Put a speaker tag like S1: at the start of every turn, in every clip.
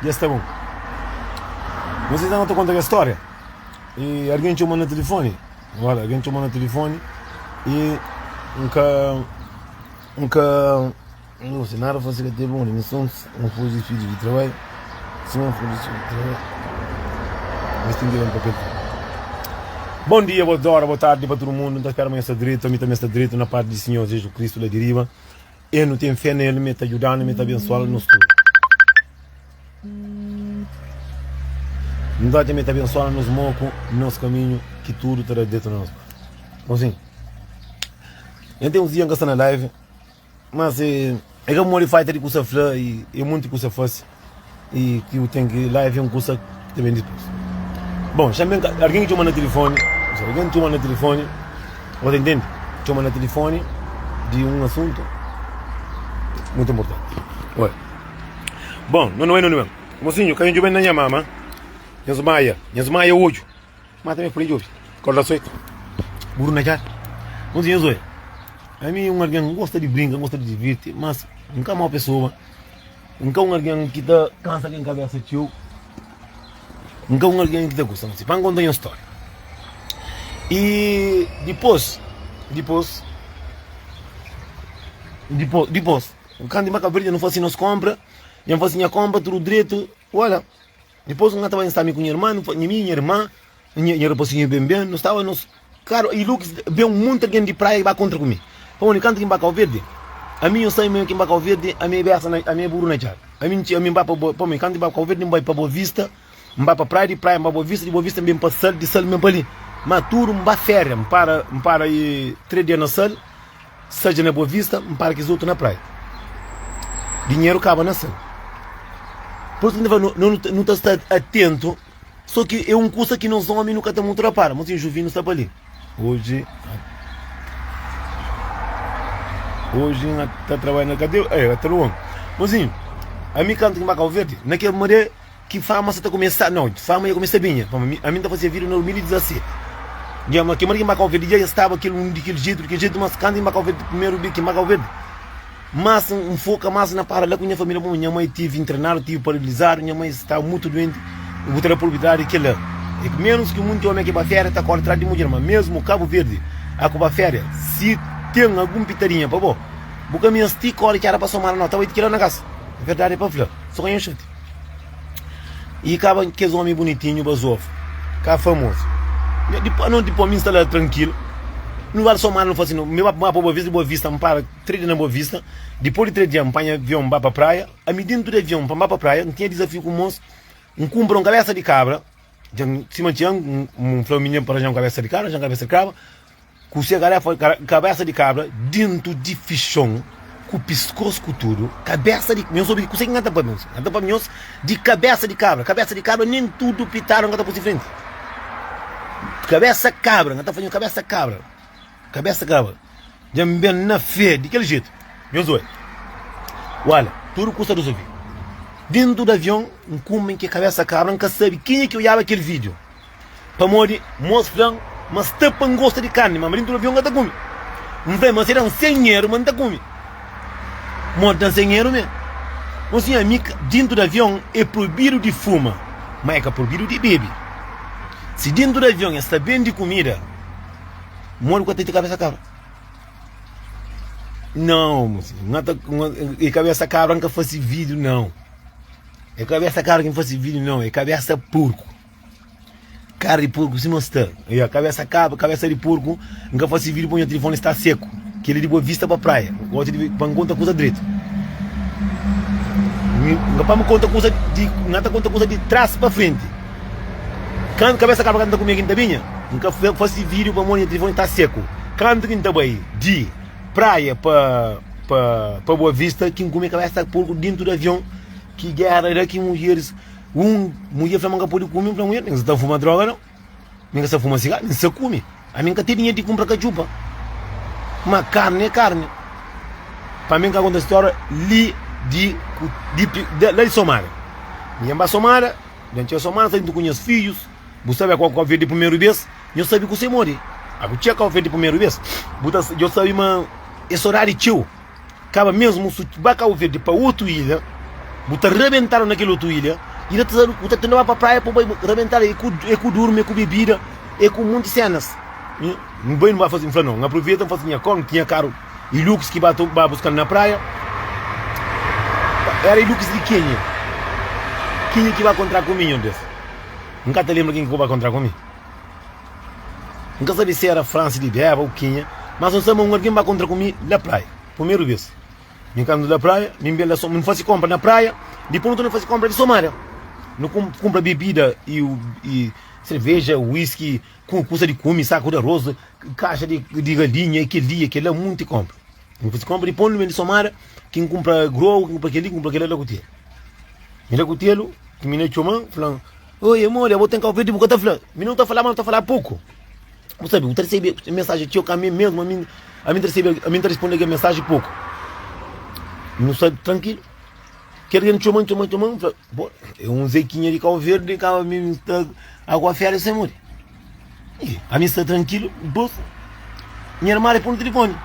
S1: Dja sta bon. Nhos ta konta kel stória. E algen txoma na tilifoni. Wala, algen txoma na tilifoni e N ka N ka N gosi nada fasi ka ten bon mison N fuji fidju di trabalhu Sima N fuji fidju di trabalhu Nhos ten ki da-m papel Bon dia, bo ora, bo tardi pa tudu mundu N ta spera ma nhos sta dretu, ami tanbe sta dretu na parti di Sinhor Jezu Kristu la di riba E nu ten fé na El ma El ta djuda-nu, ma El ta abensoa-nu nos tudu. Nu ta atxa ma El ta abensoa-nu nos moku, nos kaminhu, ki tudu ta da dretu na nos parti. Bon sin, N ten uns dia N ka sta na live, mas é ka modi falta di kusa fla i é monti kusa fase. I ki bu ten ki live é un kusa ki ta ben dipôs. Bon, xa ben algen ki txoma na tilifoni, algen txoma na tilifoni, bo ta intende? Txoma na tilifoni di un asuntu mutu inportanti. Oi. Bon, no no no no. Mosinhu, ka nho ben na nha mama. Nhas maia, nhas maia odju. Ma tanbe pode djobe. Korda soitu. Buru na djata. Mosinhu, nhas oi. Ami un algen gosta di brinka, gosta di divirti, mas N ka mau pesoa. N ka un algen ki ta kansa algen kabésa txeu. N ka un algen ki ta gosta. Nsi, pa N konta nha stória. I dipôs, dipôs, dipôs, dipôs, kantu N ba Kabu Verdi, nu fase nos kónpra, dja N fase nha kónpra tudu dretu, wala. Dipôs N ta ba N sta mi ku nha irma, nu mi i nha irma, nha nha rapasinhu ben ben, nu staba nos karu i Lukis ben un monti algen di praia ba kontra ku mi. Pamodi kantu ki N ba Kau Verdi, ami nho sabe ma ki N ba Kau Verdi, ami é besta na ami é buru na djadu. Ami N txi ami N ba pa Boa pamodi kantu ki N ba Kau Verdi N bai pa Boa Vista, N ba pa praia, di praia N ba Boa Vista, di Boa Vista N ben pa Sal, di Sal N ben pa li. Ma tudu N ba féria, N para N para i três dia na Sal. Saja na Boa Vista, N para kes otu na praia. Dinheru kaba na sal. Por isso ki N ta fla, no, no ta sta atentu, so ki é un kusa ki nos omi nu ka ta mutu rapara. Mosinhu Juvino sta pa li. Oji, oji N ta trabadja na kade, eh, ta luan. Mosinhu, ami kantu ki N ba Kabu Verdi, na kel maré Ki fama sa ta kumesa? Nau, fama dja kumesa binha. Pamodi mi, ami N ta fazia vida na 2017. Dja, ma kel manera ki N ba Kau Verdi dja dja staba kel un di kel jetu, di kel jetu, mas kantu ki N ba Kau Verdi primeru bes ki N ba Kau Verdi, mas N foka mas na para la ku nha familia pamodi nha mai tive internadu, tive paralizadu, nha mai staba mutu duenti, bu ta da probidadi di kila. É ki menus ki munti omi ki ba feria ta kori tras di mudjer, ma mesmu Kabu Verdi a ku ba feria, si ten algun pitadinha pa bo, bu ka mesti kori txada pa somada nau, ta bai ti kila na kasa. Verdadi é pa fla, so ka nha xati. I kaba kes omi bunitinhu bazofu ka famozu Dipo no dipo mi sta la trankilu Nu ba somadu nu fla si Mi ba pa Boa Vista di Boa Vista N para 3 dia na Boa Vista Dipos di 3 dia N panha avion N ba pa praia Ami dentu di avion pa N ba pa praia N tinha dizafiu ku mos N kunpra un kabesa di kabra Dja sima txia N fla minina pa ranja un kabesa di kabra Ranja un kabesa di kabra Ku se garefa kabesa di kabra dintu di fixon ku piskos ku tudu kabesa di nhos obi kuse ki nha ta papia nhos nha ta papia nhos di kabesa di kabra kabesa di kabra nin tudu pitadu nha ta pui si frenti kabesa kabra nha ta fla nhos kabesa kabra kabesa kabra dja n ben na fe di kel jetu nhos oi wala tudu kusa resolvi dintu di avion n kume ki kabesa kabra n ka sabi kenha ki oiaba kel video. Pamodi mos fla-m ma sta pa N gosta di karni, ma dintu di avion N ka ta kume. N fla-l ma si da-m 100 eru ma N ta kume. Modi da-m 100 eru me? Mon sinhor, mi dintu di avion é proibidu di fuma, ma é ka proibidu di bebe. Si dintu di avion es sta bende kumida, modi ku ka ta ti kabesa kabra? Nau, mon sinhor, N ka ta, e kabesa kabra N ka fase vídiu, nau. É kabesa kabra ki N fase vídiu, nau, é kabesa purku. Kara di porku sima sta. Ya, kabesa kaba, kabesa di porku, N ka fasi vídiu pa nha tilifoni sta seku. Kel-li di Boa Vista pa praia. N gosta di pa N konta kuza dretu. N ka pa N konta kuza di, N ka ta konta kuza di tras pa frenti. Kantu kabesa kaba kantu N ta kume ki N ta binha, N ka fasi vídiu pamodi nha tilifoni sta seku. Kantu ki N ta bai di praia pa pa pa Boa Vista ki N kume kabesa di porku dintu di avion, ki géra la ki mudjeris. Un mudjer fla ma N ka pode kume, N fla mudjer, mi ka sa ta fuma droga nau, mi ka sa fuma sigaru, mi sa kume. Ami N ka ten dinheru di kunpra katxupa, ma karni é karni. Pa mi N ka konta stória li di di la di Somada. Mi dja N ba Somada, dja N txega Somada, N sta djuntu ku nhas fidjus. Bu sabe kau kau di primeru bes, nho sabe kuse modi. A bu txega kau di primeru bes, bu ta djo sabe ma é sodadi txeu. Kaba mesmu su ba Kau Verdi pa otu ilha. Bu ta rabentadu na kel otu ilha i na ta bu ta tenta ba pa praia pa bai rabentadu e ku e ku durmi e ku bebida e ku monti senas. N bai N ba fasi N fla no N aproveita N fasi nha kau N tinha karu Hilux ki ba ba buskan na praia era Hilux di kenha? Kenha ki ba kontra ku mi nhor Deus? N ka ta lembra ken ki ba kontra ku mi. N ka sabe si era Francis di Deba ou kenha, mas N sabe ma un algen ba kontra ku mi la praia, primeru bes. Mi kantu la praia, mi ben la mi fasi konpra na praia, dipôs nu torna fasi konpra di Somalia. Nu kunpra bebida i i serveja, whisky, ku kusa di kume, saku di aros, kaxa di di galinha, e kel-li, e kel-la, munti konpra. Nu fasi konpra, dipôs nu ben di Somalia, ki N kunpra grogu, ki N kunpra kel-li, ki N kunpra kel-la la ku telu. Mi la ku telu, ki mi na txoma, fla-m, Oi, amor, abo ten Kau Verdi bu ka ta fla? Mi nu ta fala, ma nu ta fala poku. Bu sabe, bu ta resebe mensajen txeu ka mi mesmu, ami, ami ta resebe, ami ta responde kel mensajen poku. Nu sta trankilu. Kel algen txoma-m, txoma-m, txoma-m, N fla, bo, é un Zequinha di Kau Verdi, ka mi N sta agua férias sem modi. I, ami sta trankilu, dipôs nha irma responde telefoni.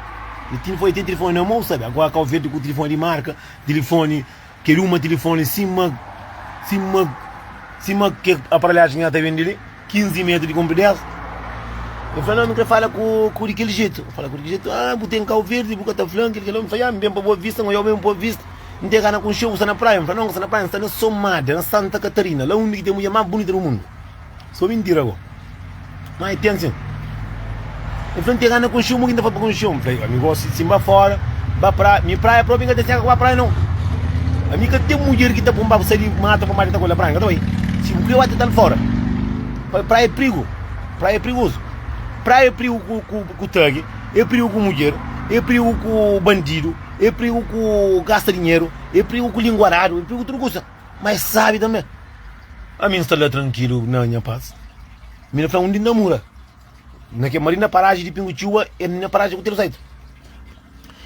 S1: E tin foi, ten telefoni na mon, sabe, agua Kau Verdi ku telefoni di marka, telefoni, kel uma telefoni sima, sima, sima ke aparelhajen ki nha ta bende li. 15 metru di konpridesa. El fla, N kre fala ku ku di kel jetu. Fala ku di kel jetu, ah, bu ten Kau Verdi, bu ka ta fla-m kel kel. N fla, ya, N ben pa Boa Vista, N odja-u ben Boa Vista, N ten gana konxe-u, bu sta na praia. N fla, no, N ka sta na praia, N sta na Somada, na Santa Katarina, la undi ki ten mudjer más bunita di mundu. So mintira go. Ma e ten sin. El fla, N ten gana konxe-u, mo ki N ta fla pa konxe-u? N fla, ami gosi, si N ba fora, ba praia, mi praia propi N ka ten seka ku ba praia nau. Ami ka ten mudjer ki ta pun ba sai di mata pa mata ta koi la praia, N ka ta bai. Si bu kre ba tenta-l fora. Pa praia é prigu, praia é prigozu. Praia é prigu ku, ku, ku tagi, é prigu ku mudjer, é prigu ku bandidu, é prigu ku gasta dinheru, é prigu ku linguaradu, é prigu ku tudu kusa. Ma é sabi tanbe. Ami N sta la trankilu na nha pas. Mi na fla undi N ta mura. Na ke mari na paraji di Pingu Txuba é na paraji di Kutelu Saitu.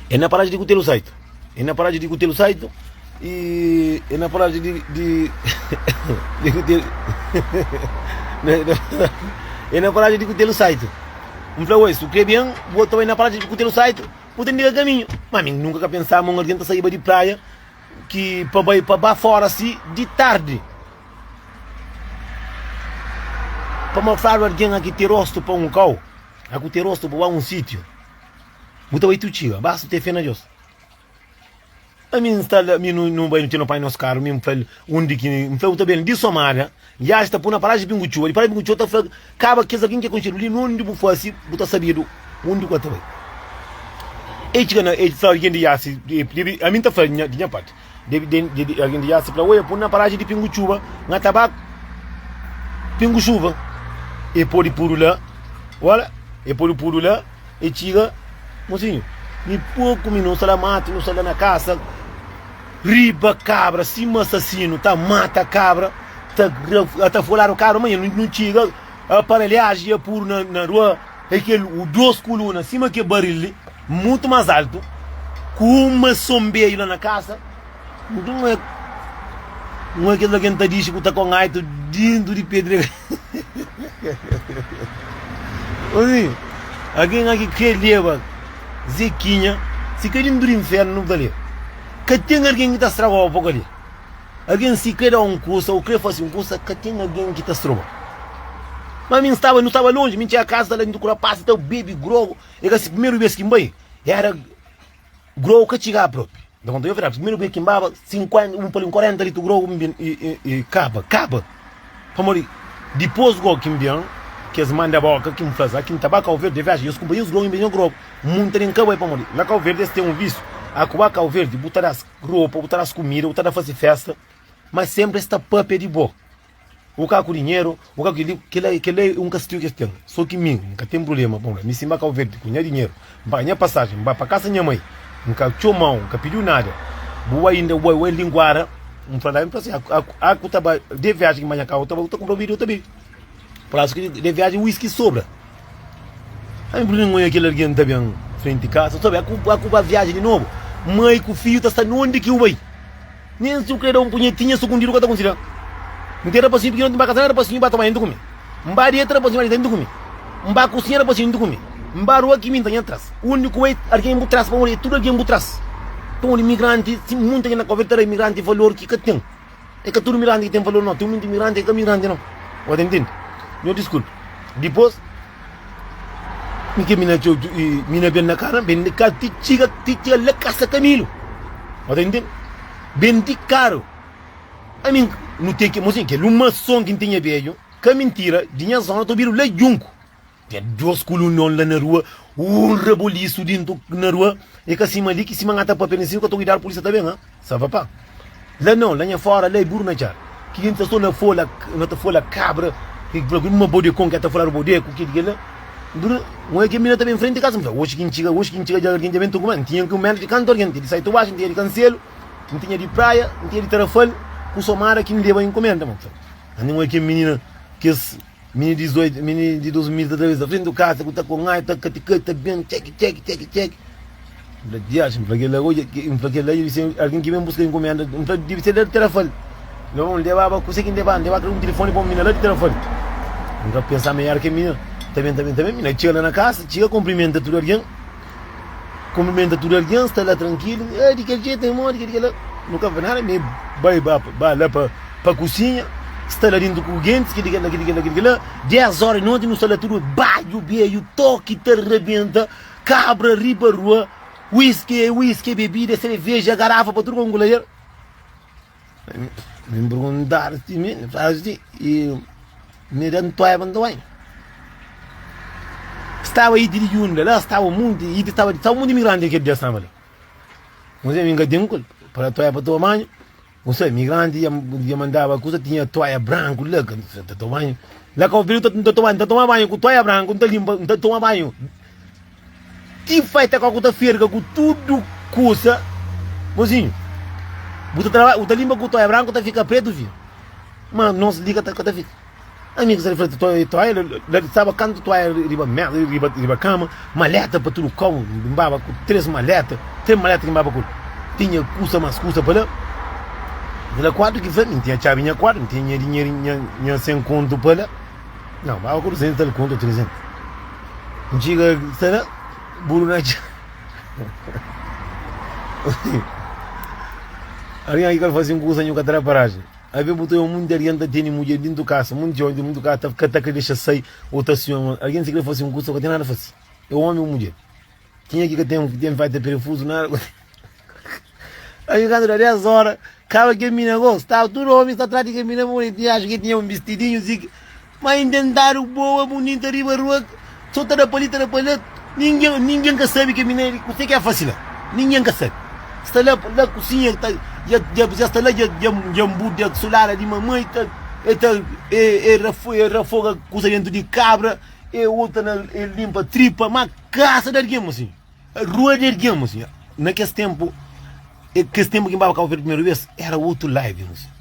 S1: É na paraji di Kutelu Saitu. É na paraji di Kutelu Saitu e é na paraji di di di Kutelu é na paraji di Kutelu Saitu. N fla, oi, su kre ben, bo ta bai na paraji di Kutelu Saitu, bu ta indiga kaminhu. Ma mi nunka ka pensa ma un algen ta saiba di praia ki pa bai pa ba fora si di tardi. Pamodi fladu algen a ki te rostu pa un kau, a ku te rostu pa ba un sitiu, bu ta bai tu txiga, basta te fe na Deus. Ami N sta la, mi nu bai nu txena pai nos karu, mi N fla-l undi ki N fla bu ta ben di Somada, viaji ta pui na paraji Pingu Txuba, di paraji Pingu Txuba ta fla kaba kes algen ki é konxedu li, undi bu fasi bu ta sabedu undi ku ta bai. E txiga na, e fla algen di Iasi, ami N ta fla di nha parti. Debe den debe algen di Iasi fla, Oia, pun na paraji di pingu txuba, N ta ba pingu xuva. E pode pudu la, wala, e pode pudu la, e txiga, mosinhu, mi poku mi no sta la matu, no sta la na kasa, riba kabra, sima asasinu, ta mata kabra, ta ta foladu kabra, manha no txiga, aparelhaji ya pudu na na rua, e kel u dos kuluna, sima ke baril li. Mutu más altu ku uma sonbeju la na kasa nton é un é kes algen ta dixi ku ta kon aitu dintu di pedra osi algen aki kre leba zekinha si ka dintu di infernu nu ta leba ka ten algen ki ta stragau pa kali algen si kre da un kusa ou kre fasi un kusa ka ten algen ki ta stroba ma mi staba nu staba lonji mi txega kasa ta la dintu ku rapasi ta bebi grogu É ka si primeru bes ki N bai, era grou ka txiga propi. Nta konta nha verdadi, primeru bes ki N baba, 50, un pa li un 40 litru grou N ben e e kaba, kaba. Pamodi dipôs go ki N ben, kes manda boka ki N fla-s, aki N ta ba Kau Verdi de viaji, nhos kunpra nhos grou, N ben nha grou. Munta di N ka bai pamodi la Kau Verdi es ten un visu, a ku ba Kau Verdi bu ta da-s ropa, bu ta da-s kumida, bu ta da fase festa, ma senpri es ta papia di bo. Bu ka ku dinheru, bu ka ku kel-li, kel-la, kel-la é un kastigu ki es ten. So ki mi, N ka ten prubléma. Bon, mi si N ba Kau Verdi ku nha dinheru, N paga nha pasajen, N ba pa kasa nha mai, N ka txoma-u, N ka pidi-u nada. Bu bai inda, bu bai, bu bai linguara. N fla-l, N fla si, a ku ta ba de viajen ki N ba nha kau, bu ta ba, bu ta kunpra bebida, bu ta bebe. Prazu ki de viajen, wiski sobra. Ami pur izenplu, N oja kel algen ta ben frenti kasa, sabe, a ku, a ku ba viajen di nobu, mai ku fiju ta sta na undi ki bu bai. Nen si bu kre da un punhetinha sukundidu ka ta konsida. N ten rapasinhu pikinoti N ba kasa na rapasinhu ba toma N ta kume. N ba dieta rapasinhu ba dieta N ta kume. N ba kusinha rapasinhu N ta kume. N ba rua ki mi N ta nha tras. Undi ku bai algen bu tras pamodi tudu algen bu tras. Pamodi imigranti, si munta ki na Cabo Verde ta da imigranti valor ki ka ten. É ka tudu imigranti ki ten valor nau, ten munti imigranti ki ka imigranti nau. Bo ta intende? Nho diskulpa. Dipôs, mi ke mina txeu, mina ben na kara, ben di karu ti txiga, ti txiga la kasa Kamilu. Bo ta intende? Ben di karu. Ami, nu ten ki, mosinhu, kel uma son ki N tinha bedju, ka mintira, di nha zona ta obidu la Junku. Ten dos kulunon la na rua, un rabolisu dintu na rua, e ka sima li ki sima ngata papia na sima ka ta kuidadu pulisia ta ben ha sa papa. La nau, la nha fora la e buru na txar. Ki jinti ta so na fola, na ta fola kabra, ki fla ku uma bodekon ki ta foladu bodeku ki di kila. Buru, un ke mina ta ben frenti kasa, n fla oxi ki n txiga, oxi ki n txiga dja algin dja ben tuku ma, n tinha ku medu di kantu algin, di sai tubaxu, n tinha di kanselu, n tinha di praia, n tinha di tarafal, ku somada ki n leba inkumenda, ma n fla, ami un ke minina kes Mini di 18, mini di 2000 ta travesa frenti do kasa ku ta kongai, ta katikati, ta ben txeki txeki txeki txeki. N fla diaxi, N fla kel la odja, N fla kel la debe ser algen ki ben buska inkumenda, N fla debe ser la di Tarafal. Nau, N lebaba kuse ki N lebaba, N lebaba un tilifoni pa un mina la di Tarafal. N ka pensa ma era kel mina. Ta ben, ta ben, ta ben, mina txiga la na kasa, txiga kunprimenta tudu algen, kunprimenta tudu algen, sta la trankilu, eh di kel jetu, modi kel di kel la. Nu ka fla nada, mi bai ba ba la pa. Pa kusinha, sta la dintu ku gentis, kili kila, kili kila, kili kila. 10 ora di noti nu sta la tudu badju, beju, toki ta rabenta, kabra riba rua, whisky é whisky, é bebida, é sereveja, garafa pa tudu konku lader. Mi perguntadu si mi fala si i mi da ntoeba nta bai. Staba iti di junda la, staba munti iti, staba staba munti imigranti kel dia staba la. Nse mi nka ten kulpa, pa toia pa toma banhu. N sai migranti dja mandaba kusa tinha toalha branku la ka ta toma banhu la Cabo Verde n ta toma n ta toma banhu ku toalha branku n ta limpa n ta toma banhu ti fai ta ku ta ferga ku tudu kusa mozinhu bu ta traba bu ta limpa ku toalha branku ta fika pretu fia ma nos li ka ta ka ta fika. Ami ki sta fla toalha toalha la staba kantu toalha riba mesa riba riba kama maleta pa tudu kau N baba ku 3 maleta 3 maleta ki N baba ku tinha kusa mas kusa pa la N la kuartu ki fla mi N tinha txabi nha kuartu N tinha nha dinheru nha nha 100 kontu pa la Nau N baba ku 200 tal kontu 300 N txiga sta la buru na txa Algen ki ka fasi un kusa nhu ka ta da parajen. Abe bu ta obi munti algen ta tene mudjer dintu kasa, munti omi dintu kasa ta ka ta kre dexa sai ou ta sioma. Algen si kre fasi un kusa ka ten nada fasi. É omi ou mudjer. Kenha ki ka ten ten fai ta perefuzu nada. Ami kantu da 10 ora, kaba kel mina go, staba tudu omi sta tras di kel mina bonitinha, acho ki tinha un bistidinhu si ki ma intentadu boa bunita riba rua, so ta da pa li ta da pa la, ningen ningen ka sabi kel mina kuse ki el fasi la, ningen ka sabi. Sta la la kusinha ta dja dja dja sta la dja dja dja nbudia sulada di mamai ta e ta e e e rafoga kusa dentu di kabra e otu na e limpa tripa ma kasa di algen mosinhu rua di algen mosinhu na kes tenpu e kes tenpu ki N baba Kabu Verdi primeru bes era otu live mosinhu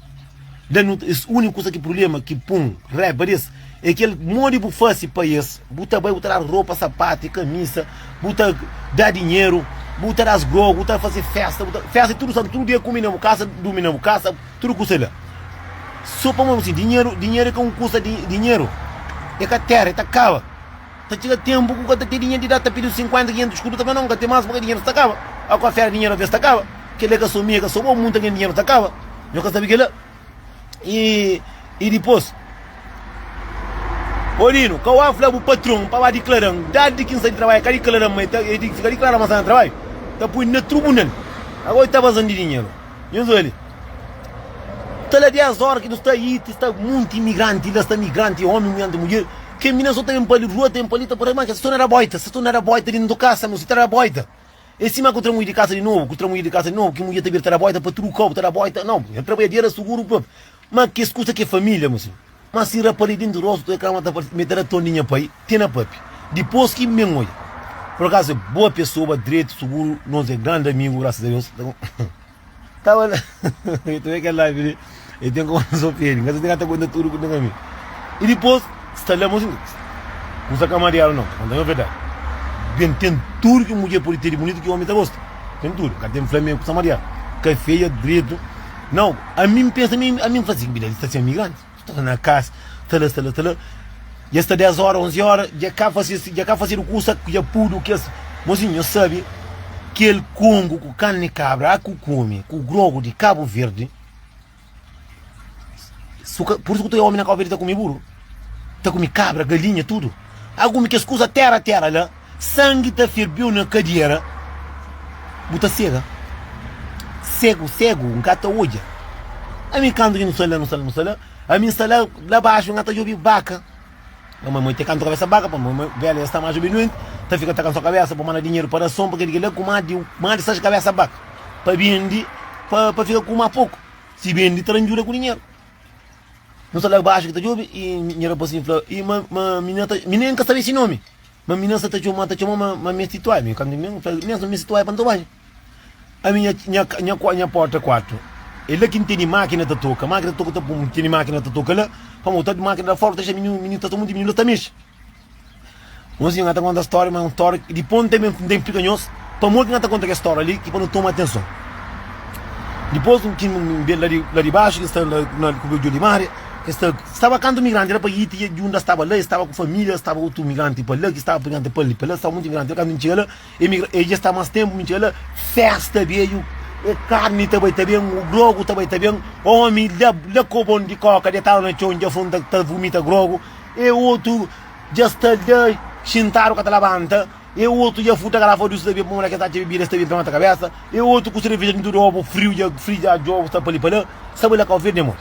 S1: la nu es uniku kusa ki prublema ki pun raiba des é kel modi bu fasi pa es Bu ta bai, bu ta da ropa, sapatu, kamisa, bu ta da dinheru, bu ta das grogu, bu ta faze festa, bu ta festa tudu santu, tudu dia kume na bu kasa, durmi na bu kasa, tudu kusa la. So pamodi si dinheru, dinheru é ka un kusa di dinheru é ka tera, é ta kaba. Ta txiga tenpu ku ka ta ten dinheru di da, ta pidi 50, 500 skudu, ta fla nau, N ka ten mas, pabia dinheru sta kaba. A ku afera dinheru aves ta kaba. Kela é ka so mi, é ka so bo, munta algen dinheru ta kaba. Nho ka sabe kela. I, i dipôs, Ô Lino, ka wá fla bu patron pa ba diklara-m dadi di ki N sta di trabadju. Ka diklara-m ma e ta, e fika diklara ma N sta na trabadju, ta pui-m na trubunal. Agó e ta baza-m di dinheru. Nhos odja li. Ta la 10 óra ki nu sta iti, sta munti imigranti la, sta migranti, ómi, mudjer. Kel minina so ta ben pa li rua, ta ben pa li, ta pa la. Ma kel sta na da bóita, sta na da bóita dintu kasa, meu, si ta da bóita. É sima ku tra mudjer di kasa di nobu, ku tra mudjer di kasa di nobu, ki mudjer ta bira ta da boita pa tudu kau, ta da boita, nau, nha trabadjadera suguru propi. Ma kes kusa ki é família, mosinhu. Ma si rapari dintu rostu ta klama ta fla, mi ta da ton di nha pai te na papi. Dipos ki mi ben odja. Por akazu é boa pesoa, dretu, suguru, nos é grandi amigu, grasas a Deus. Tava la, eu também kel live li, eu tenho que só pedi, mas eu tenho que conta tudo que tem a mim. E depois, está lá, mozinho, não está camariado não, conta a verdade. Bem, tem tudo que mulher pode ter de bonito que o homem tá gosta. Tem tudo, cá tem Flamengo com Samaria, café, direito. Não, a mim pensa, a mim, a mim faz assim, está sendo migrante, está na casa, está lá, está lá, está lá. Já está 10 horas, 11 horas, já cá faz, já cá fazer o curso, já pudo, que mozinho, sabe? Kel kongu ku karni kabra a ku kume ku grogu di Kabu Verdi. Suka, pur isu ku ta omi na Kabu Verdi ta kume buru, ta kume kabra, galinha, tudu. A kume kes kuza tera tera la, sangi ta ferbiu na kadiera, bu ta sega. Segu, segu, N ka ta odja. Ami kantu ki nu sta la, nu sta la, nu sta la, ami N sta la, la baxu N ka ta djobi baka. Nha mãe moi te kantu kabesa baka pa mãe velha ya sta mais obi doente ta fika ta kansa kabesa pa manda dinheiro pa rason pa kel kila ku ma di ma di sais kabesa baka pa bindi pa pa fika ku ma pouco si bindi ta ranjuda ku dinheiro nu sta la baxu ki ta djobi i nha rapasinho fla i ma ma minina ta mi nen ka sabe si nomi ma minina sa ta txoma ta txoma ma ma mesti toalha mi kantu mi fla mesmu mesti toalha pa nta banha. Ami nha nha nha nha porta kuartu é la ki N tene mákina ta toka mákina ta toka ta pum N tene mákina ta toka la pamodi ta mákina da fora ta dexa mininu mininu ta monti mininu la ta mexe Nos N ta konta stória ma un stória dipôs N ta ben N ta inplika nhos pamodi ki N ta konta kes stória li ki pa nu toma atenson dipôs ki N ben la di la di baxu ki sta la na ku Djo di Mari ki sta staba kantu migranti la pa Iti djunta staba la e staba ku família staba otu migranti pa la ki staba migranti pa li pa la staba monti migranti la kantu N txiga la Emigra e dja sta mas tempu mi txega la festa bedju e karni ta bai ta ben o grogu ta bai ta ben omi la la kobon di koka detadu na txon dja fronta ta vumita grogu e otu dja sta la xintadu ka ta labanta e otu dja futa garafa di usi ta ben pamodi kes atxa bebida es ta ben pa mata kabesa e otu ku serveja dintu di obu friu dja friu dja djobu sta pa li pa la sta bai la kau verdi amor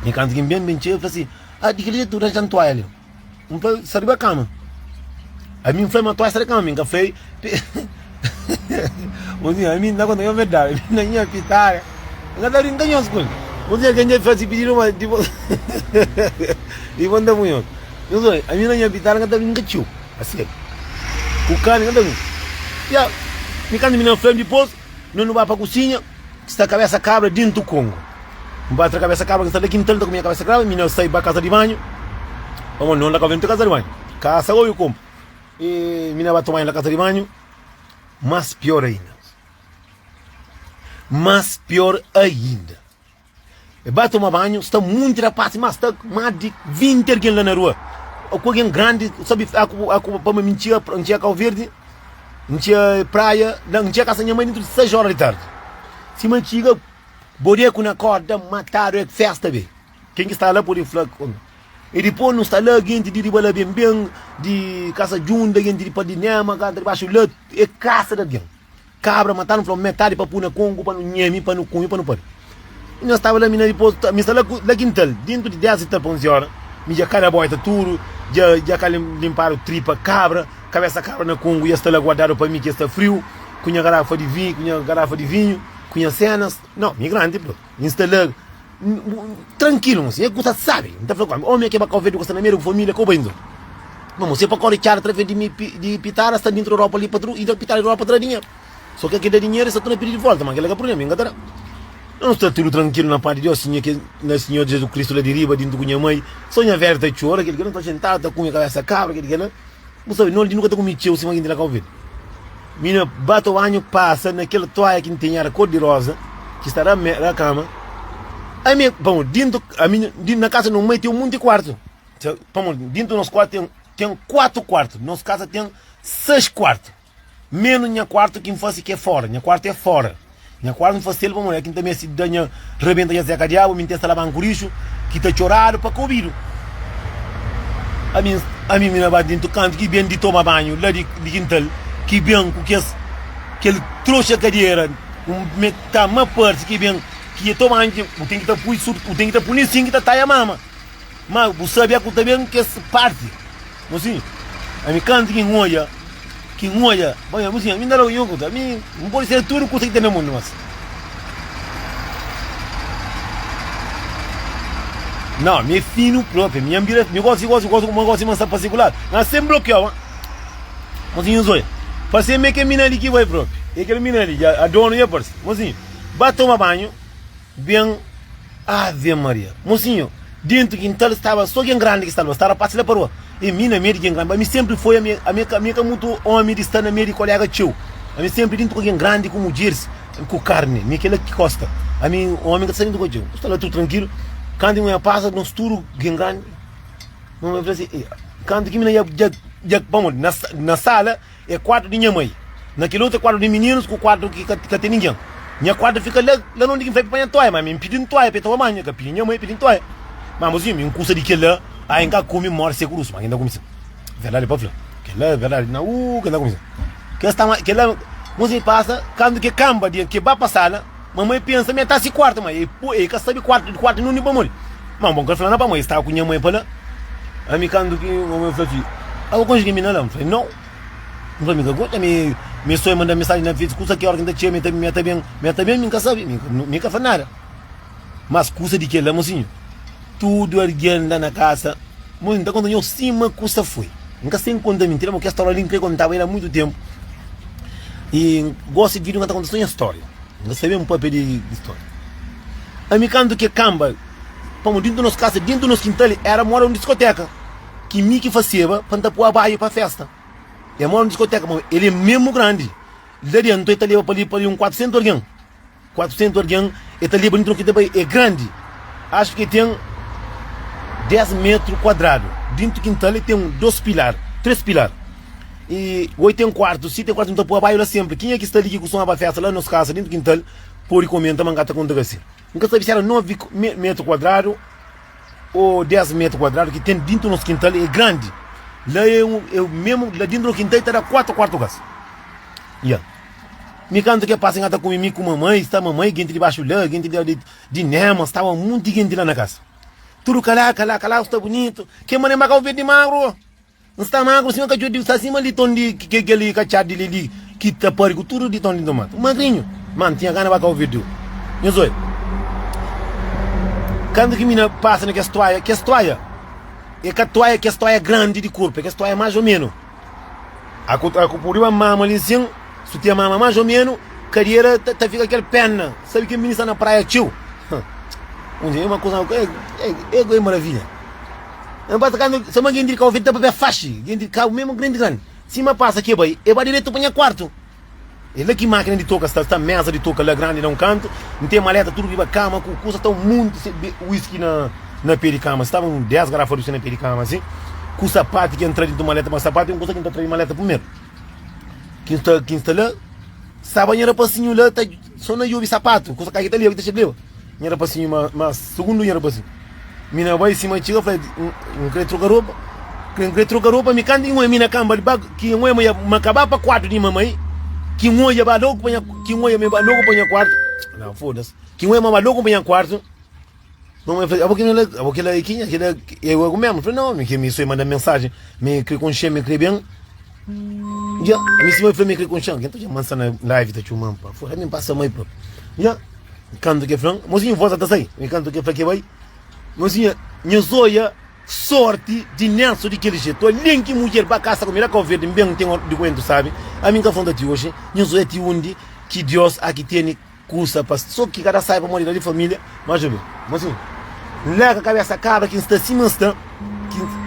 S1: mi kantu ki N ben ben txega fla si ah di kel jetu ranja ntoalha li. N fla, sta riba kama. Ami N fla ma toalha sta riba kama, mi N ka fla Mozinho, ami N ta konta nhos verdadi, ami na nha pitada, N ka ta brinka nhos ku el. Mozinho, algen dja fasi pididu ma dipos dipos N ta pui nhos. Nhos obi, ami na nha pitada N ka ta brinka txeu, aseri. Ku karni N ka ta brinka. Ya, mi kantu mi na fla dipos, no nu ba pa kusinha. Sta kabesa kabra dintu kongo. N ba tra kabesa kabra ki sta la kintal, ta kumia kabesa kabra, mi na sai ba kasa di banhu, pamodi no la ka venta kasa di banhu. Kasa obi konpu. E mi na ba toma banhu la kasa di banhu, mas pior ainda. Mas pior ainda. E ba toma banhu, sta munti rapasi, mas sta mas di 20 algen la na rua. Ku algen grandi, sabi, aku, aku, pamodi mi ntxia, ntxia Kau Verdi, N txiga praia, N txiga kasa nha mai dentru di 6 ora di tardi. Sima N txiga, bodeku na korda, matadu, é festa be. Ken ki sta la pode fla. E dipos nu sta la, genti di riba la ben ben, di kasa djunda, genti di pa di nema, kanta di baxu la, é kasa di algen. Kabra matadu, N fla metadi pa pui na kongu, pa nu nhemi, pa nu kume, pa nu pari. Mi na staba la, mi na dipos, mi sta la la kintal, dentu di 10 i tal pa 11 ora, mi dja kada boita tudu, dja dja ka limpadu tripa kabra. Kabesa kabra na kongu ya sta la guardadu pa mi ki sta friu ku nha garafa di vinhu ku nha garafa di vinhu ku nha senas no mi grandi bro mi sta la trankilu mo si e kusa sabi nta fla ku ami omi ke ba kau verdi ku sta na medu ku familia kau bai nzo ma mo si pa kori txada traves di mi di pitara sta dintru ropa li pa tru i da pitara di ropa tra dinheru so ke ki da dinheru i sta torna pidi di volta ma kila ka prublema mi nka ta da no sta tudu trankilu na pas di Deus sinha ke na sinhor Jesus Kristu la di riba dintu ku nha mai so nha velha ta txora kel kila nta xintadu ta kume kabesa kabra kel kila Bu sabe, no li nu ka ta kume txeu sima kin di la Kau Verdi. Mi na bata o anhu pasa na kel toalha ki N tene era kor di roza ki sta ra ra kama. Ami, pamodi dintu ami di na kasa no mai ten munti kuartu. Pamodi dintu nos kuartu ten ten kuatu kuartu. Nos kasa ten seis kuartu. Menu nha kuartu ki N fase ki é fora. Nha kuartu é fora. Nha kuartu N fase-l pamodi é ki N ta meste da nha rabenta nha zeka diabu, mi N ten salabanku rixu ki ta txoradu pa ka obidu. Ami, ami mi na ba dintu kantu ki ben di toma banhu la di di kintal, ki ben ku kes kel troxa kadera un me ta ma parse ki ben ki e toma banhu ki bu ten ki ta pui bu ten ki ta pui nin sin ki ta taia mama. Ma bu sabe a ku ta ben kes parti. Mosinhu, ami kantu ki N odja, ki N odja, bon, mosinhu, ami N ta da un kuza, ami N pode ser tudu kuza ki ten na mundu, mas. Nau, mi é finu propi, mi N bira, mi gosi, gosi, gosi, ma gosi ma N sta pa sekular, ma sen blokiau, ma. Mosinhu, nhos odja, parse ma é kel mina li ki bai propi, é kel mina li, dja, a donu dja parse. Mosinhu, ba toma banhu. Ben Ave Maria. Mosinho, dentu kintal staba so gen grandi ki sta lba, sta rapasi la pa rua. E mi na mei di gen grandi, ami sempri foi ami ami ami ka mutu omi di sta na mei di kolega txeu. Ami sempri dintu ku gen grandi ku mudjeris ku karni, mi kila ki kosta. Ami omi ka ta sta dintu ku txeu. Sta la tudu trankilu. Kantu mi pasa nos tudu gen grandi, mamai fla si, kantu ki mi na dja dja pamodi na na sala É kuartu di nha mai. Na kel otu é kuartu di mininus ku kuartu ki ka ka ten ningen. Nha kuartu fika la la nonde ki N fla pa panha toia, ma mi N pidi-m toia pa e toma banhu, N ka pidi nha mai pidi-m toia. Ma mozinhu, mi N kusa di kel-la, ai N ka kume, N mori seku rusu, ma N ta kume sin. Verdadi pa fla, kel-la é verdadi na uu ke N ta kume sin. Kes ta ma kel-la, mozinhu pasa, kantu ke kanba di ke ba pa sala, mamai pensa ma e ta si kuartu, ma e poi e ka sabe kuartu kuartu nunde pamodi. Ma bon ka fla na pamodi e staba ku nha mai pa la. Ami kantu ki mamai fla fi, abo konxe ke mina la? N fla, nau. N fla, mi ka gosta, mi mi soi manda mensaji na Facebook, kusa ki ora ki N ta txega, mi ta mi ta ben, mi ta ben, mi ka sabe, mi mi ka fla nada. Mas kusa di kel-la, mosinhu, tudu algen la na kasa, mosinhu, N ta konta nhos sima kusa foi. N ka sen konta mintira, ma kes stória li N kre kontaba el a muitu tenpu. I N gosta di vídiu N ka ta konta so nha stória. N ka sabe N papia di di stória. Ami kantu ke kanba, pamodi dintu nos kasa, dintu nos kintal, era moda un diskoteka. Ki mi ki faseba pa N ta pua baiu pa festa. E mora un diskoteka, ma el é mesmu grandi. La dentu el ta leba pa li pa li un 400 algen. 400 algen el ta leba dentru ki ta bai. É grandi. Acho ki ten 10 metru kuadradu. Dentu kintal el ten 2 pilar, 3 pilar. E oi ten kuartu, si ten kuartu N ta pua baiu la senpri. Kenha ki sta li ki kustuma ba festa la nos kasa dentu kintal pode komenta ma N ka ta konta ka si. N ka sabe si era 9 metru kuadradu. Ô 10 metru kuadradu ki ten dintu nos kintal é grandi. La é un é mesmu la dintu nos kintal ta da 4 kuartu kas. Ya. Mi kantu ke pasa nha ta kume mi ku mamai, sta mamai, genti di baxu la, genti di di di Nema, staba munti genti la na kasa. Tudu kala kala kala sta bunitu. Ke mané ba Kau Verdi magru. N sta magru sima katxor di sta sima liton di ke kel katxar di li li ki ta pari ku tudu liton di tomati. Magrinhu. Ma N tinha gana ba Kau Verdi. Nhos oi. Kantu ki mina pasa na kes toalha, kes toalha é ka toalha kes toalha grandi di korpu, é kes toalha más ô menu. A ku a ku pudi ba mama li nsin, su tia mama más ô menu, kadera ta, ta fika kel pena. Sabe ke mini sta na praia txeu. Un dia é uma kuza, é, é, é, é maravilha. N pasa kantu sama genti di Kau Verdi ta papia faxi, genti di Kau mesmu grandi grandi. Sima pasa ke bai, e bai diretu pa nha kuartu. E la ki makina di toka sta, sta mesa di toka la grandi na un kantu, N ten maleta tudu riba kama ku kusa, sta un monti whisky na na pe di kama, staba un 10 garafa di whisky na pe di kama asi, ku sapatu ki N tra dintu maleta, ma sapatu é un kusa ki N ta tra di maleta primeru. Ki N sta ki N sta la, staba nha rapasinhu la ta so na djobi sapatu, kusa ka ki ta leba ki ta leba. Nha rapasinhu ma ma sugundu nha rapasinhu. Mi na bai sima txiga fla N kre troka ropa N kre troka ropa mi kantu ki N oia mi na kamba di ba ki N oia ma ma kaba pa kuartu di mamai ki N oia ba logu pa nha ki N oia ma ba logu pa nha kuartu na foda-se ki N oia ma ba logu pa nha kuartu mamai fla abo kila abo kila é kenha kila é abo mesmu N fla nau mi ke mi soi manda mensajen mi kre konxe mi kre ben Dja, mi sima fla mi kre konxe-m ken ta dja mansa na live ta txuma-m pa fora mi pasa mai propi Dja. Kantu ke fla-m, mozinhu voz ta sai. Mi kantu ke fla ke bai, mozinha, nha zoia sorti di Nelson di kel jetu. Alén ki mudjer ba kasa ku mi la Kau Verdi, N ben N ten dokumentu sabi. Ami N ka fronta ti oxi. Nha zoia ti undi ki Dios aki tene kusa pa so ki kada sai pamodi la di familia. Mas obi, mozinhu, N larga kabesa kabra ki N sta sima N sta,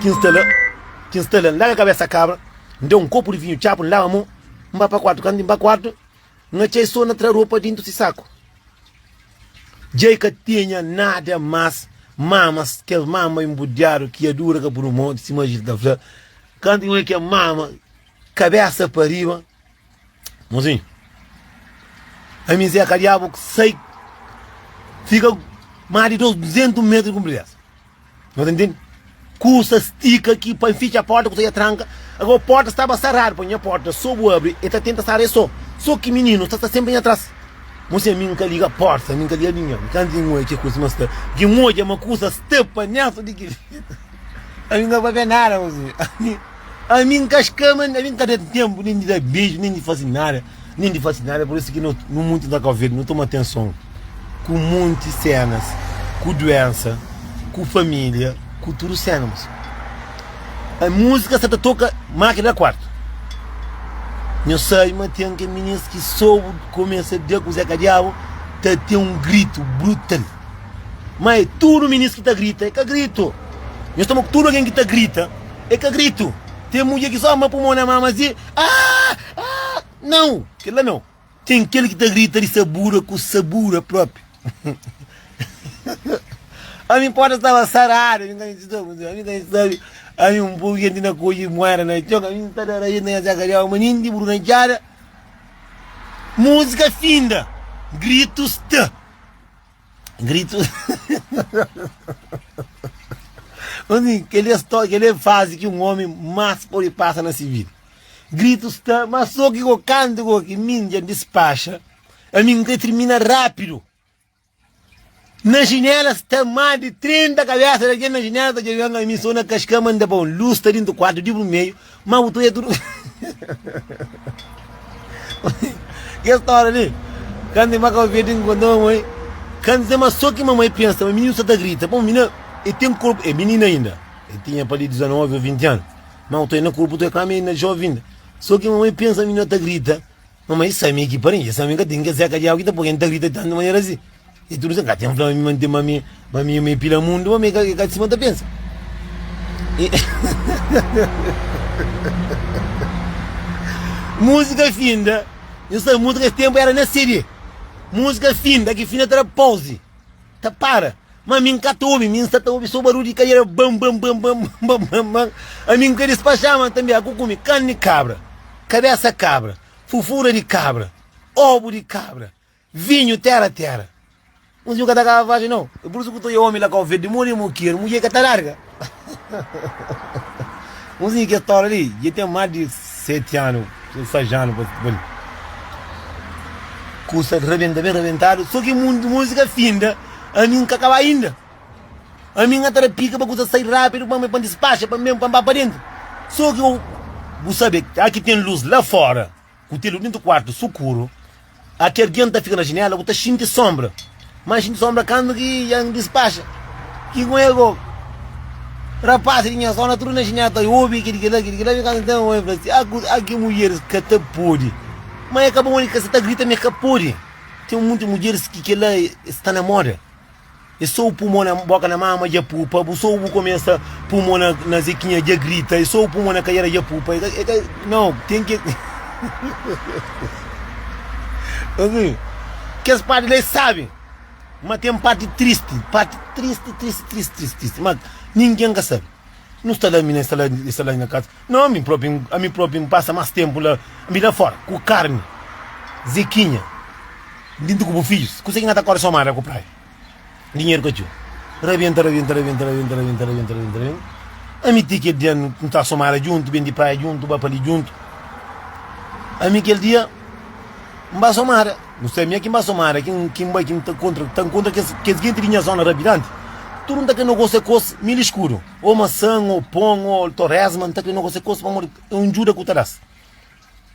S1: ki N sta la, ki N sta la. N larga kabesa kabra, N da un kopu di vinhu txapu, N laba mon, N ba pa kuartu. Kantu N ba kuartu, N atxa-i so na tra ropa dintu si saku. Dja i ka tinha nada más mamas, kes mama inbudiadu ki adura ka pudu monti, sima Gil ta fla. Kantu ki N odja kel mama, kabésa pa riba, mozinhu, ami Zé ka diabu sai, fika más di 200 metru di kunpridesa. Nhos ta ntende? Kusa stika ki pa fitxa porta, kusa ya tranka. Agora porta staba saradu pa nha porta so bu abri, e ta tenta sara e so. So ki mininu sta sta sempri nha tras. Mosi ami nka liga porta, ami nka liga ninguém. Kantu ki n'odja ki kusa ma sta, ki n'odja ma kusa sta pa Nelson di ki ami nka papia nada mosi. Ami ami nka skama, ami nka da tempu nen di da beiju, nen di fasi nada. Nen di fasi nada, por isso ki no no munti na Cabo Verde no toma atenson ku munti cenas, ku doença, ku família, ku tudu cena mosi. A música sa ta toka máquina da quarto. Nho sabe ma ten ke minis ki so começa da ku Zeca Diabo ta ten um grito brutal. Ma é tudo minis ki ta grita, é ka grito. Nho toma tudo alguém ki ta grita, é ka grito. Tem mulher ki só ma pulmão na mama assim, ah! Ah! Não! Kel la não. Ten kel ki ta grita di sabura ku sabura propi. Ami porta staba saradu, ami ka sabe, ami ka sabe. Ami un poku jenti na kodje moeda na txon, ami nta da raiz na nha saka di agu, ma nin di buru na txada. Múzika finda, gritu sta. Gritu. Assim, kel-li é stória, kel-li é fazi ki un ómi más pode pasa na se vida. Gritu sta, ma sô ki go kantu go ki mi dja dispaxa, ami N krê tirmina rápidu. Na jinela sta más di 30 kabésa di algen na jinela ta djobe-m, ami sô na kaska ma N ta pa un lus sta dintu kuartu di burmeju, ma bu ta odja tudu. Kes stória li, kantu mi ba Kabu Verdi N konta mamai, kantu dja ma sô ki mamai pensa ma mininu sta ta grita, pamodi minina e ten korpu, e minina inda, e tinha pa li 19 ô 20 anu, ma bu ta odja na korpu ta odja ma e na jovi inda, sô ki mamai pensa ma minina ta grita. Mamai sabe mi ki pari, sabe mi ka ten ke seka diabu ki ta poi N ta grita tantu manera asi. E tudu ka ten fla ma mi ma mi ma mi mi pila mundu, ma mi ka ka sima ta pensa. E Músika finda, nhu sabe músika es tempu era na CD. Músika finda, ki finda ta da pause, ta para. Ma mi N ka ta obi, mi N sa ta obi so barulhu di kadera bam bam bam bam bam bam bam. Ami N ka dispaxa, ma tanbe aku kume karni kabra. Kabesa kabra, fufura di kabra, obu di kabra, vinhu tera tera. Un sinhor ka ta kaba faxi nau. É pur isu ku ta oia omi la Kau Verdi more mokeru, mudjer ka ta larga. Un sinhor kes stória li dja ten más di 7 anu, 6 anu pa li. Kusa rabenta ben rabentadu, so ki múzika finda, ami N ka kaba inda. Ami N ta da pika pa kusa sai rápidu pa N dispaxa pa N ba pa dentu. So ki bu sabe a ki ten lus la fora ku ten lus dentu kuartu sukuru, a ki algen ta fika na jinela bu ta xinti sonbra. Ma N xinti sonbra kantu ki dja N dispaxa. Ki ku el go rapasi di nha zona tudu na jinela ta obi kili kila kili kila. Mi kantu ten obi fla si a ki mudjeris ka ta pode. Ma e ka bon ka sa ta grita ma e ka pode. Ten munti mudjeris ki kila sta na moda. E so bu mo na boka na mama dja pupa bu so bu kumesa pu mo na na zequinha dja grita e so bu mo na cadeira dja pupa e ka e ka não tem que assim kes parte lá é sabe ma tem parte triste parte triste triste triste triste triste ma ninguém ka sabe nu sta lá mi na sta lá sta lá na casa não ami próprio ami próprio passa mais tempo lá ami lá fora ku carne zequinha Dintu ku bu fidjus, kuse ki na ta kore so mara ku praia? Dinheru ka txeu. Rabenta, rabenta, rabenta, rabenta, rabenta, rabenta, rabenta, rabenta. Ami ti kel dia nu ta somara djuntu, ben di praia djuntu, ba pa li djuntu. Ami kel dia N ba somara. Nu sai mi ki N ba somara, ki N ki N bai ki N ta kontra, ta nkontra kes kes genti di nha zona rabidanti. Tudu N ta kre nogosia kos mil iskudu, o masan, o pon, o toresma, N ta kre nogosia kos pamodi é un djuda ku ta das.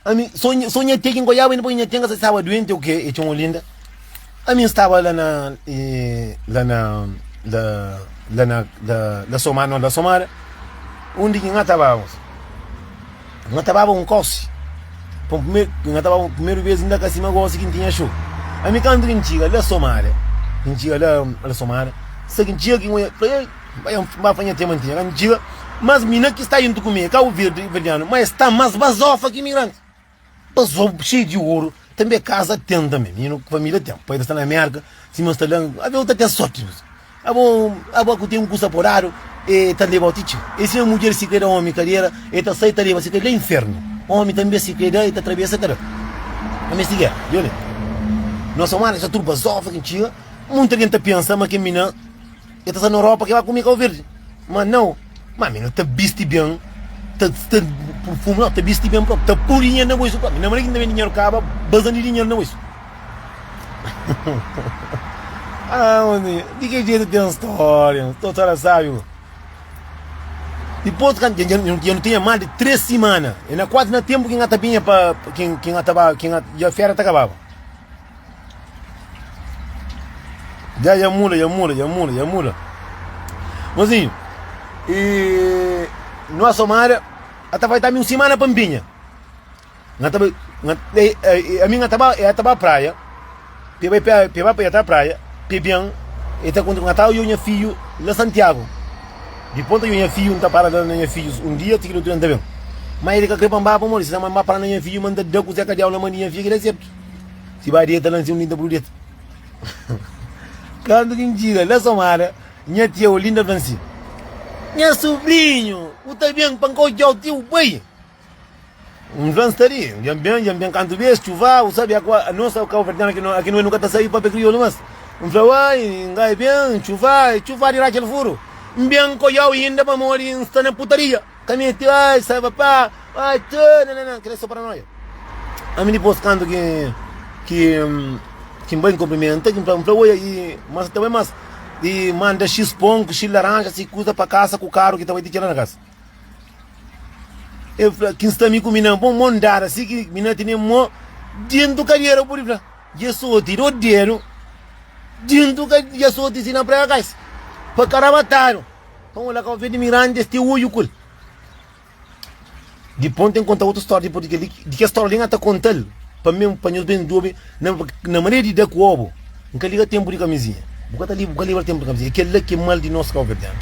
S1: Ami, so nha, so nha tia ki nkoiaba inda, pabia nha tia nka sa staba duenti o ke, e txoma Olinda. Ami nstaba la na, e, la na, la, la na, la, la Somada, no, la Somada, undi ki nha ta baba, nha ta baba un kosi, pa primeru, nha ta baba primeru bes inda ka sima gosi ki ntinha xu. Ami kantu ki ntxiga la Somada, ntxiga la, la Somada, sa ki ntxiga ki nhoia, fla, ei, Bai ba fa nha tia mantinha ka ntxiga mas mina ki sta juntu ku mi é kabu verdi verdianu ma es sta mas bazofa ki imigranti bazofa xeiu di oru tanbe kaza ten tanbe mininu ku familia ten pai ta sta na merka sima sta la abo ta ten sorti abo abo ku ten un kusa podadu e ta lebau ti txiga e sima mudjer si kre da omi kadera e ta sai ta leba si kre la infernu omi tanbe si kre da e ta trabesa ta da ma mesti gera djobe nos somada sta tudu bazofa ki ntxiga munti algen ta pensa ma kel mina E ta sta na Europa ke ba kume Cabo Verde. Ma nau, ma mi no ta bisti ben, ta ta purfume, no ta bisti ben propi, ta pui dinheru na bolsu propi. Na manera ki N ta ben dinheru kaba bazan di dinheru na bolsu. Ah, mozinha, di ki jetu ten storia, storia sabi bo. Dipôs kan dja dja nu tinha más di 3 simana, e na kuazi na tempu ki N ta binha pa ki ki N ta ba ki N dja férias ta kababa. Dja dja muda, dja muda, dja muda, dja muda. Mozinho, e no Somada, ata vai também um semana pa Mpinha. Nga ta nga a mim nga ta ba, ta ba praia. Pe vai pe pe vai pa praia, pe bem, e ta conta nga ta yo nha filho la Santiago. Di ponta yo nha filho, nta para la na nha filhos um dia, ti ki outro dia nta bem. Mas ele ka kre pa mba pa mori, se na mba para na nha filho, manda da ku Zé Cadiau na mão de nha filho que dá certo. Si ba deta la nsin un linda bru deta. Kantu ki N txiga la Somada, nha tia Olinda fla-m si, Nha subrinhu, bu ta ben pa N ka odja-u ti bu bai? N fla, N sta li, dja N ben, dja N ben kantu bês, txuva, bu sabe, akua, nos kauverdianu aki, aki no ka ta sabe papia kriolu mas. N fla, Uai, N gai ben, txuva, txuva di ratxa-l furu. N ben nkodja-u inda pamodi N sta na putaria. Ka meste, ai, sai papá, ai, tê, nananã, kel-la é sô paranoia. Ami dipôs kantu ki, ki, ki N bai N kunprimenta, ki N fla, N fla, oi, i, mas ta bai mas, i manda xis pon ku xis laranja, si kuza pa kasa ku karu ki ta bai ti txera na kasa. El fla, Ki N sta mi ku mina bon mon dada si ki mina tene mo dentu kadera bu pudi fla dja soti do dedu dentu ka dja soti si na prega kais pa karabatadu pa un la kau verde mirante es te oiu ku el. Dipon ten konta otu storia dipos di kel li di kel storia li N ta kontal pa mi pa nhos ben djobe na na manera di da ku obu. N ka liga tenpu di kamizinha. Bu ka ta bu ka libra tenpu di kamizinha. É kel-la ki é mal di nos kauverdianu.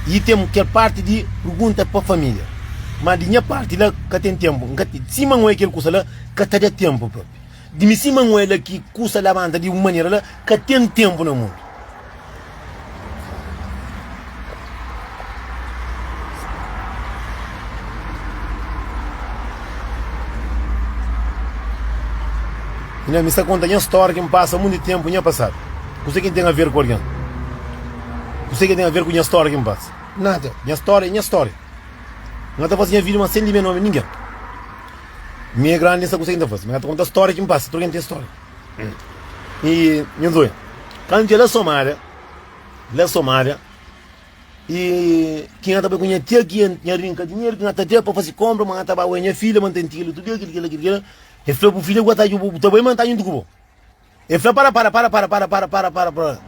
S1: I ten kel parti di pergunta pa familia. Ma di nha parti la ka ten tenpu. N ka sima N oia kel kusa la ka ta da tenpu propi. Di mi sima N oia la ki kusa labanta di un manera la ka ten tenpu na mundu. Nha, mi sta konta nha stória ki N pasa monti ténpu nha pasadu. Kuzê ki N ten aver ku algen? Kuzê ki ten aver ku nha stória ki N pasa? Nada. Nha stória é nha stória. N ka ta faze nha vida ma sen limia nómi ningen. Mi é grandi, N sa kuzê ki N ta faze. Mi ka ta konta stória ki N pasa. Tudu algen ten stória. I nhos odja, kantu dja la somada, la somada, i ki nha ta bai ku nha tia ki nha rinka dinheru ki nha ta da pa fasi konpra, ma nha ta ba oja nha filha, ma N ten kel otu dia, kel kel kel. El fla bu filha ku ta bu ta bai ma N ta djuntu ku bo. El fla para para para para para para para para para.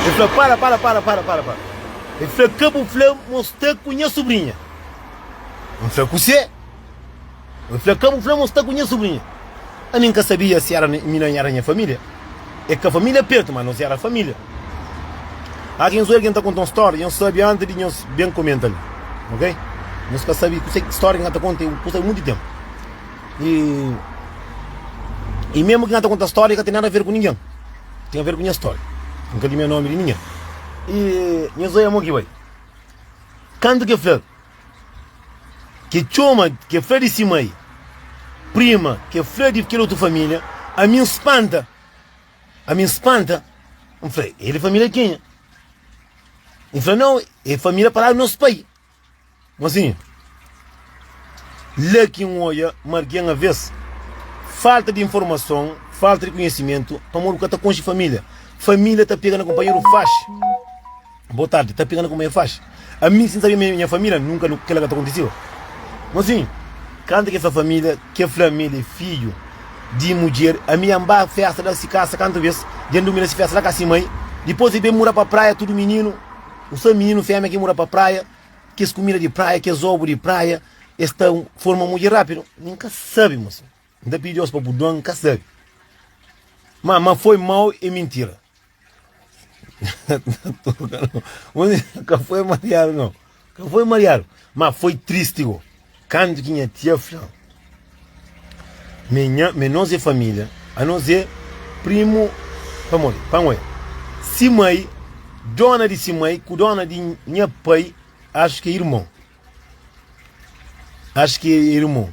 S1: El fla para para para para para para. El fla ka bu fla ma sta ku nha sobrinha. N fla kusé? N fla, Ka bu fla ma bu sta ku nha subrinha. Ami N ka sabia si era mi na era nha família. É ka família pertu, ma nos era família. Há ki nhos oi algen ta konta un stória, nhos sabe antis di nhos ben komenta li. Ok? Nhos ka sabe kuse ki stória ki N ta konta é un kusa di monti ténpu. I, i mésmu ki N ta konta stória ka ten nada a ver ku ningen. Ten a ver ku nha stória. N ka limia nómi di ningen. I nhos oi amo ki bai. Kantu ki el fla. Ke txoma, ke fla di si mai, prima, ke fla di kel otu familia, ami N spanta, ami N spanta, N fla, el é familia kenha? N fla, nau, é familia pa ladu di nos pai. Mosinhu, la ki N odja ma algen aves falta di informason, falta di konhesimentu, pamodi bu ka ta konxe familia. Familia ta pega na kunpanheru faxi. Boa tarde, ta pega na kuma e faxi. Ami si N sabia ma nha família nunka kila ka ta kontisiba. Mosinhu, kantu ke fla família, ke fla mi el é fidju di mudjer, ami ya N ba festa la si kasa kantu bes, dja N durmi na si festa la kasa si mai, dipos e ben mura pa praia tudu mininu, u sabe mininu femia ki mura pa praia, kes kumida di praia, kes obu di praia, es ta forma mudjer rapidu. Mi N ka sabe mosinhu, N ta pidi Deus pa purdua-m, N ka sabe. Ma ma foi mau é mintira. Ka foi mariadu não. Ka foi mariadu. Ma foi triste go. Kantu ki nha tia fla me nha me nos é família, a nos é primo pamodi? Pamodi si mai, dona di si mai ku dona di nha pai acho ki é irmon. Acho ki é irmon.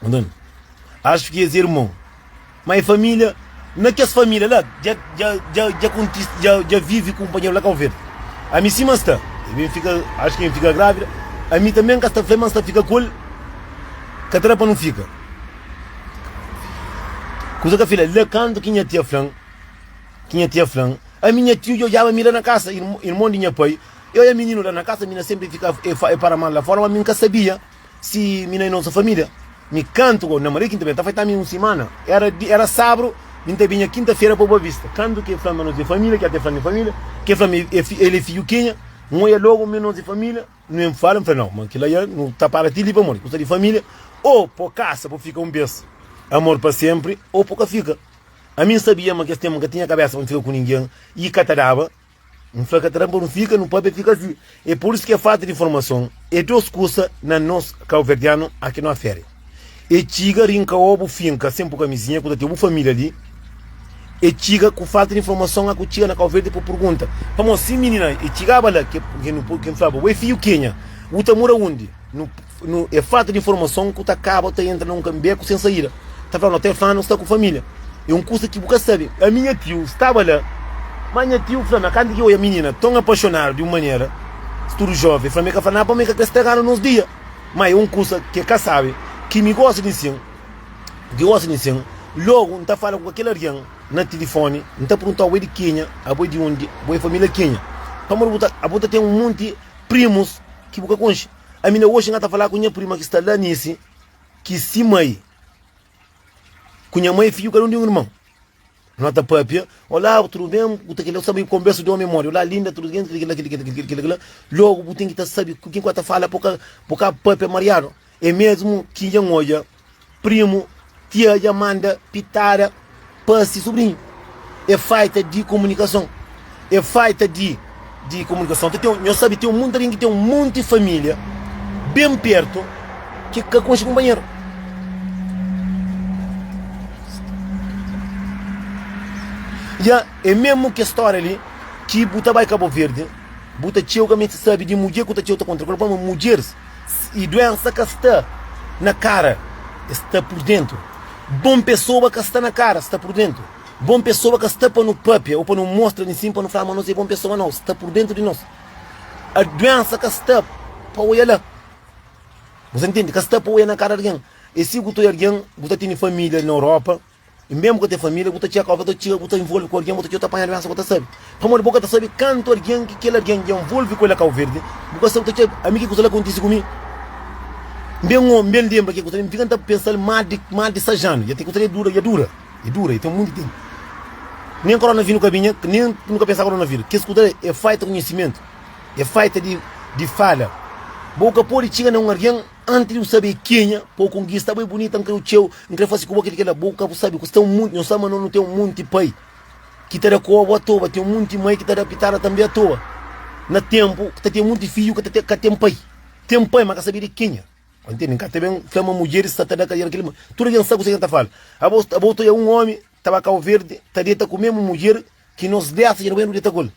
S1: Entende? Acho ki es é irmon. Ma é família, na kes família lá, dja, dja, dja, dja kontise, dja, dja vive kunpanheru lá Kau Verdi. Ami sima sta, e ben fika, acho ki ben fika grávida, ami tanbe N ka sta fla ma N sta fika ku el, ka ta da pa nu fika. Kuza ka fila, la kantu ki nha tia fla-m, ki nha tia fla-m, ami nha tiu dja odjaba mi la na kasa, irmon di nha pai, Eu e mininu la na kasa mina sempre fika e fa e para mal la fora ma mi nka sabia si mina e nosa familia mi kantu go na maria ki nta ben ta faita mi un simana era di era sabru mi nta binha kinta fera pa boa vista kantu ke fla ma nos e familia ke ate fla mi familia ke fla mi e fi el e fiju kenha n oia logo mi nos e familia nu em fala n fla nau ma kila ya nu ta para ti li pamodi kusa di familia o po kasa po fika un bes amor pa sempre o po ka fika ami n sabia ma kes tempu nka tinha kabesa pa n fika ku ningen i ka ta daba N fla ka ta da pa nu fika, nu papia fika si. É pur isu ki é falta di informason é dos kusa na nos kauverdianu a ki no afere. É txiga rinka obu finka sen pu kamizinha ku ta ten bu familia li. E txiga ku falta di informason a ku txiga na Kau Verdi pa purgunta. Pamodi si minina e txigaba la ke ke nu ke N flaba bo é fidju kenha? Bu ta mora undi? Nu nu é falta di informason ku ta kaba ta entra na un kanbeku sen saída. Ta fla no ta fla-nu sta ku família. É un kusa ki bu ka sabe. Ami nha tiu staba la, ma nha tiu fla ma kantu ki oja minina ton apaxonadu di un manera, tudu joven, el fla ma el ka fla nada pamodi el ka kre straga-nu nos dia. Ma é un kusa ki el ka sabe ki mi gosta di nsin. Di gosi di nsin, logu N ta fala ku kel algen na tilifoni, N ta perguntau, Bo é di kenha? Abo é di undi? Bo é família kenha? Pamodi bu ta, abo ta ten un monti primus ki bu ka konxe. Ami na oxi N ka ta fala ku nha prima ki sta la Nisi, ki si mai ku nha mai é fidju kada un di un irmon. No ta papia, Olá, tudu ben? Bu ta kila, sabe konbersu di omi modi, Olá linda, tudu ben? Kila, kila, kila, kila, kila, kila. Logu bu ten ki ta sabe ku kin ku ta fala pa bu ka papia mariadu. É mesmu ki dja N odja primu tia dja manda pitada pa si subrinhu. É falta di komunikason. É falta di di komunikason. Ta ten, nhos sabe, ten munti algen ki ten un monti família ben pertu ki ka konxe kunpanheru. Dja é mesmu kes stória li ki bu ta bai Kabo Verdi, bu ta txeu ka meste sabe di mudjer ku ta txeu ta kontra ku el, pamodi mudjeris I duensa ka sta na kara, e sta pur dentu. Bon pesoa ka sta na kara, sta pur dentu. Bon pesoa ka sta pa nu papia o pa nu mostra ni sin pa nu fla ma nos e bon pesoa, nau, sta pur dentu di nos. A duensa ka sta pa oia la. Bu sa ntende? Ka sta pa oia na kara di algen. E si bu ta oia algen, bu ta tene familia na Europa. I mesmu ka ten família, bu ta txeka, bu ta txiga, bu ta involve ku algen, bu ta txiga, bu ta panha duensa, bu ka ta sabe. Pamodi bu ka ta sabe kantu algen ki kel algen dja nvolve ku el na Kau Verdi, bu ka sabe, bu ta txiga, ami ki kusa la kontise ku mi. N ben n ben lenbra ke kusa li, N fika N ta pensal más di más di sais anu, dja ten kusa li dura, dja dura, dja dura, dja ten munti tenpu. Nen koronavirus nu ka binha, nen nu ka pensa koronavirus. Kes kusa li é falta konhisimentu, é falta di di fala. Bu ka pode txiga na un algen. Antis di bu sabe kenha pa bu konkista, abo é bunita, N kreu txeu, N kre fase ku bo kel kel la. Bo ka bu sabe ku sta un munti, nhos sabe ma no nu ten un munti pai ki ta da kobu atoa, ten un munti mai ki ta da pitada tanbe atoa. Na tenpu ta ten munti fidju ki ta ka ten pai, ten pai ma ka sabe di kenha. Bo ntende? N ka ta ben fla ma mudjeris sa ta da kadera kel ma tudu algen sabe kuse ki N ta fala. Abo abo ta oja un omi ta ba Kau Verdi ta deta ku mesmu mudjer ki nos desa dja nu bai nu deta ku el.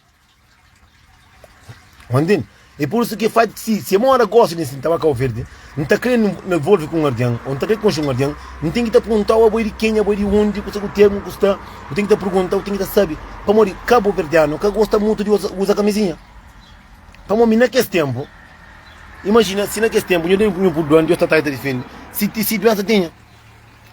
S1: Entende? É por isso que faz si, se mora gosta de tava Cabo Verde, não tá querendo me envolver com alguém, ou não tá querendo conhecer alguém, não tem que tá perguntar, oh, boi de quem, boi de onde, que o termo custa, eu tenho que tá perguntar, eu tenho que tá saber. Pamodi cabo verdiano ka gosta muito de usa, usa camisinha. Pamodi naquele tempo, imagina se naquele tempo, nho tem nho por doente, Deus tá tá defende, se se doença tinha.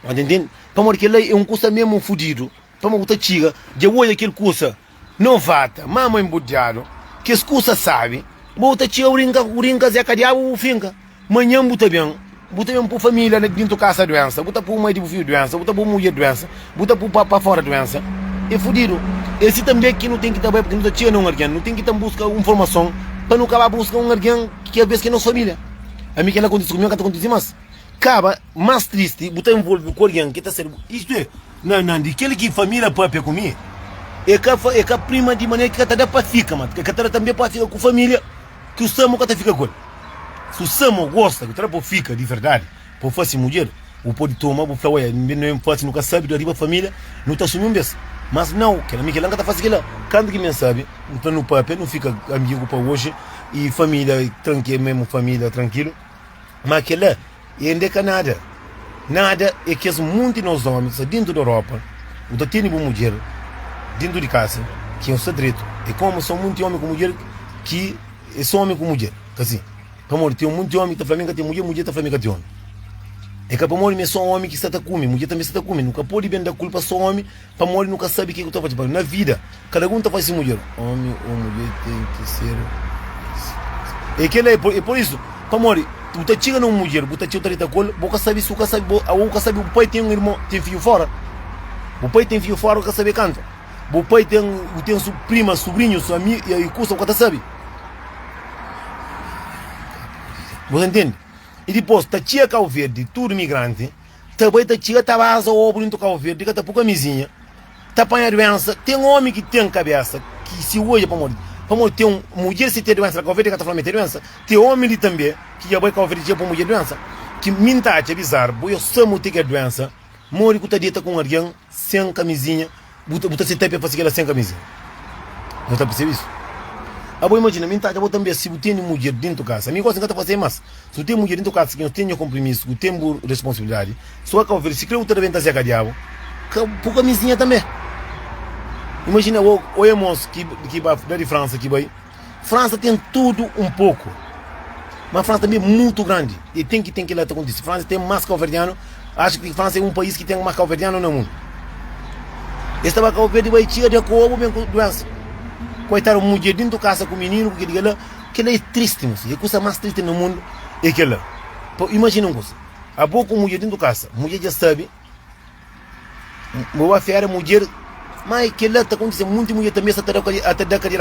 S1: Entende? Pamodi kel-la é un kusa mésmu fudidu. Pamodi bu ta txiga dja bu odja kel kusa novata, mama inbudiadu, kes kusa sabi, bo ta txiga bu rinka, bu rinka zeka diabu bu finka. Manhan bu ta ben, bu ta ben pu familia na dintu kasa duensa, bu ta pu mai di bu fidju duensa, bu ta pu mudjer duensa, bu ta pu pa fora duensa. E fudidu. E si tanbe ki nu ten ki ta bai, purki nu ta txiga na un algen, nu ten ki ta buska informason pa nu ka ba buska un algen ki alves ki é nos familia. Ami kel-la kontise ku mi, ka ta kontise mas. Kaba mas tristi bu ta envolve ku algen ki ta ser istu é na na di kel ki familia papia ku mi e ka e ka prima di manera ki ka ta da pa fika ma ka ta da tambe pa fika ku familia ki u sta mo ka ta fika ku el si u sta mo gosta ku ta da pa fika di verdadi pa fasi mudjer bu podi toma bu fla oia no fasi no ka sabi da riba familia no ta asumi un bes mas nau kel ami kila nka ta fasi kila kantu ki mi sabi n fla no papia no fika amigu pa oji i familia tranki mesmu familia trankilu. Ma kel-la inda é ka nada. Nada é kes munti nos ómi ki sta dentu di Europa, bu ta tene bu mudjer dentu di kasa ki nhos sta dretu. É kómu son munti ómi ku mudjer ki é sô ómi ku mudjer, ka si? Pamodi ten munti ómi ki ta fla mi N ka ten mudjer, mudjer ta fla mi ka ten ómi. É ka pamodi mi é sô ómi ki sta ta kume, mudjer tanbê sta ta kume. Nu ka pode ben da kulpa sô ómi Pamodi nu ka sabe ke ku ta faze. Pamodi na vida kada un ta faze si mudjer. Omi o mudjer ten ki ser E kela e por isu. Pamodi bu ta txiga na un mudjer bu ta txiga bu ta dita ku el bo ka sabe si bu ka sabe bo abo bu ka sabe bu pai ten un irmon ten fidju fora. Bu pai ten fidju fora bu ka sabe kantu. Bu pai ten bu ten su prima subrinhu su ami e kusa bu ka ta sabe. Bu ta ntende? E dipos ta txiga Kau Verdi tudu migranti. Ta bai ta txiga ta baza obu dintu Kau Verdi ka ta pu kamizinha ta panha duensa ten omi ki ten kabesa ki si odja pamodi pamodi ten un mudjer si ten duensa na Kau Verdi ka ta fla ma e ten duensa ten omi li tanbe ki dja bai Kau Verdi dja pu mudjer duensa ki mi nta atxa bizar bo yo sa mu ten kel duensa modi ku ta deta ku un algen sen kamizinha. Bu ta bu ta seta pa fasi kila sen kamizinha? Bu ta persebi isu? Abo imajina, mi nta atxa bo tanbe si bu tene mudjer dentu kasa. Mi gosi nka ta fasi mas. Si bu ten mudjer dentu kasa ki nhos ten nha konprimisu, bu ten bu responsabilidadi, so ka oferesi, si kre bu ta rebenta zeka diabu, ka bu kamizinha tanbe. Imajina bo oia mos ki ki ba la di Fransa ki bai. Fransa ten tudu un poku, ma Fransa tanbe é mutu grandi e ten ki ten kila ta kontise. Fransa ten mas kauverdianu, axu ki Fransa é un país ki ten mas kauverdianu na mundu. Es ta ba Kau Verdi bai txiga di kobu ben ku duensa. Koitadu mudjer dintu kasa ku mininu ku kila kila, kila é tristi mosi, é kusa mas tristi na mundu é kila. Pa imajina un kusa, abo ku mudjer dintu kasa, mudjer dja sabi bo ba fera mudjer, ma kila ta kontise, munti mudjer tanbe sa ta da kadera.